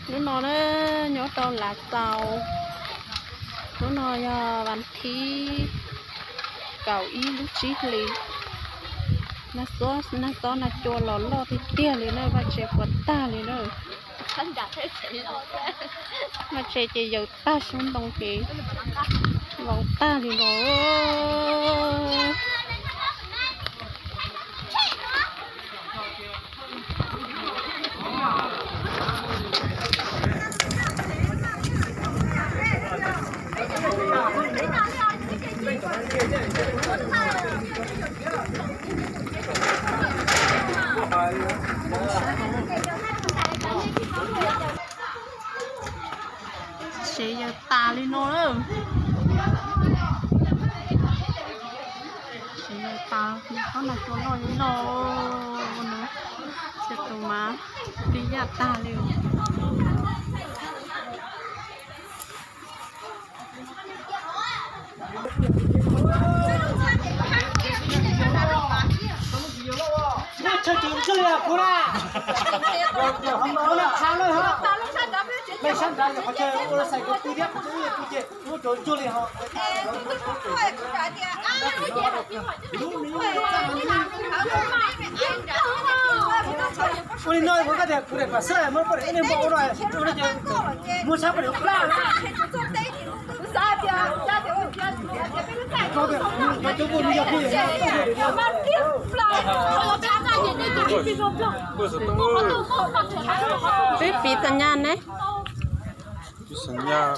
Hnub no na, nyob rau Lav Xaus. Hnub no yog vas thib kaum ib lub tsib hlis. Nag xob nag cua los loj tiag tiag li na, vaj tse puas tag li na. Vaj tse ces yawm tag, sub ntoo ces vau tag li los. Tsev yawg tas li no lawm. Tsev yawg tas, ob nag cua loj li no, ua no, tus mas li yaj tag li. Ua li no kuv tias kuv daim pam xwb muab poj niam ib leeg npau no, muab sab poj niam plab. Peb piv txom nyab ne. Piv txom nyab.